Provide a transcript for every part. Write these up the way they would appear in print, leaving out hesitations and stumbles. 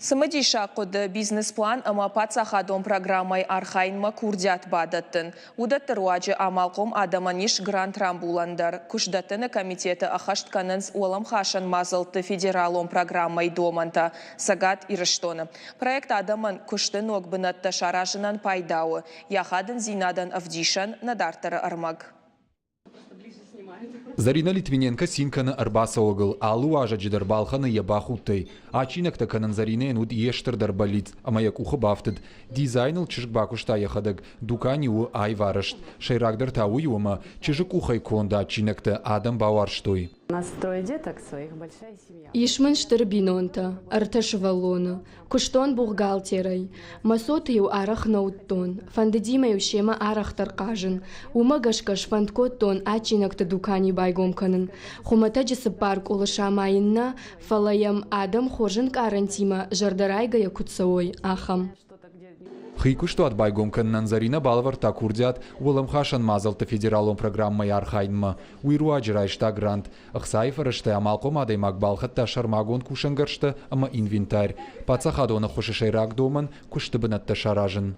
Цымыдисаг хъуыды, бизнес-план ӕмӕ паддзахадон программӕйы архайынмӕ курдиат бадӕттын. Уыдӕтты руаджы амалхъом адӕмӕн ис грант рамбулӕн дӕр. Куыстдӕттыны комитеты ӕххӕст кӕнынц уӕлӕмхасӕн мадзӕлтты федералон программӕйы домӕнтӕ Цӕгат Ирыстоны. Проект адӕмӕн куысты ног бынӕттӕ саразынӕн пайда у. Йӕ ахадындзинадӕн ӕвдисӕн нӕ дарддӕры ӕрмӕг. Зарина Литвиненко цин кӕны ӕрбацӕуӕгыл, алы уазӕджы дӕр балхӕны йӕ бахудтӕй. Адджинӕгтӕ кӕнын Заринӕйӕн уыд йе стырдӕр бӕллиц ӕмӕ йӕ къухы бафтыд. Дизайныл чызг бакуыста йӕхӕдӕг, дукани у аив арӕзт. Сӕйрагдӕр та уый у, ӕмӕ чызджы къухӕй конд адджинӕгтӕ адӕм бауарзтой. Ис мын стыр бинонтӕ, ӕртӕ сывӕллоны. Куыстон бухгалтерӕй. Мӕ цоты-иу арӕх нӕ уыдтон, фӕндыди мӕ-иу семӕ арӕхдӕр хъазын. Уымӕ гӕсгӕ сфӕнд кодтон адджинӕгты дукани байгом кӕнын. Хуымӕтӕджы цыппар къулы самайын нӕ, фӕлӕ йӕм адӕм хорз ӕнкъарӕнтимӕ зӕрдӕрайгӕйӕ куыд цӕуой, ахӕм. Хи куыстуат байгом кӕнынӕн Зӕринӕ балӕвӕрдта курдиат уӕлӕмхасӕн мадзӕлтты федералон программӕйы архайынмӕ. Уый руаджы райста грант. Ӕхцайы фӕрӕзтӕй амалхъом адӕймаг балхӕдта сӕрмагонд кусӕнгӕрзтӕ ӕмӕ инвентарь. Паддзахадон ӕххуысы сӕйраг домӕн – куысты бынӕттӕ саразын.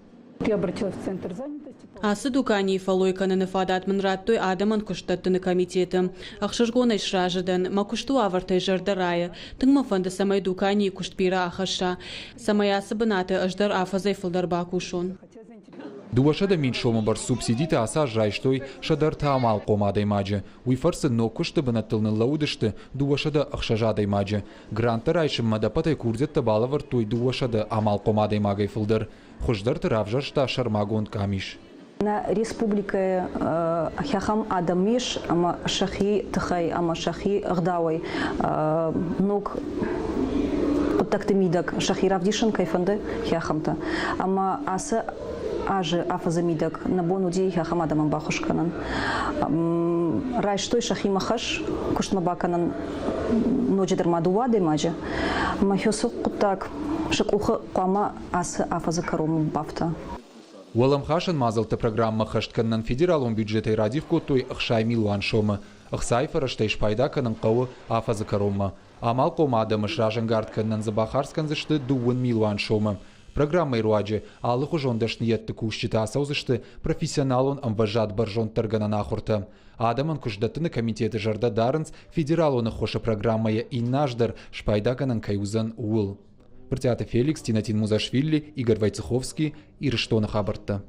Ацы дуканийы фӕллой кӕныны фадат мын радтой адӕмӕн куыстдӕттыны комитеты. Ӕхсызгонӕй сразы дӕн, мӕ куысты уавӕртӕй зӕрдӕ райы. Тынг мӕ фӕнды, цӕмӕй дуканийы куыст бирӕ ахӕсса, цӕмӕй ацы бынаты ӕз дӕр афӕдзӕй фылдӕр бакусон. 200 000 сомы бӕрц субсидитӕ ацы аз райстой сӕдӕ ӕртӕ амалхъом адӕймаджы. Уый фӕрцы ног куысты бынӕттыл ныллӕууыдысты 206 адӕймаджы. Гранттӕ райсынмӕ ӕдӕппӕтӕй курдиӕттӕ балӕвӕрдтой 200 амалхъом адӕймагӕй фылдӕр. Хуыздӕрты равзӕрста сӕрмагонд къамис. Нӕ республикӕйы ахӕм адӕм ис, ӕмӕ сӕхи тыхӕй ӕмӕ сӕхи ӕгъдауӕй ног хъуыддӕгты мидӕг сӕхи равдисын кӕй фӕнды, ахӕмтӕ. Ӕмӕ ацы азы афӕдзы мидӕг нӕ бон уыди ахӕм адӕмӕн баххуыс кӕнын. Райстой сӕхимӕ хӕс куыстмӕ бакӕнын ноджыдӕр ма дыууӕ адӕймаджы. Ӕмӕ уыцы хъуыддаг сӕ къухы хъуамӕ ацы афӕдзы кӕронмӕ бафта. Уӕлӕмхасӕн мадзӕлтты программӕ ӕххӕст кӕнынӕн федералон бюджетӕй радих кодтой 60 милуан сомы. Ӕхцайы фӕрӕзтӕй спайда кӕнын хъӕуы афӕдзы кӕронмӕ. Амалхъом адӕмы сразӕнгард кӕнынӕн дзы бахардз кӕндзысты 20 милуан сомы. Программӕйы руаджы алыхуызон дӕсныйӕдты кусджытӕ ацӕудзысты профессионалон ӕмвӕзад бӕрзонддӕргӕнӕн ахуыртӕ. Адӕмӕн куыстдӕттыны комитеты зӕрдӕ дарынц, федералон ӕххуысы программӕйӕ иннӕ аз дӕр спайдагӕнӕн кӕй уыдзӕн, ууыл. Брытъиаты Феликс, Тинатин Музашвили, Игорь Войцеховский, Ирыстоны хабӕрттӕ.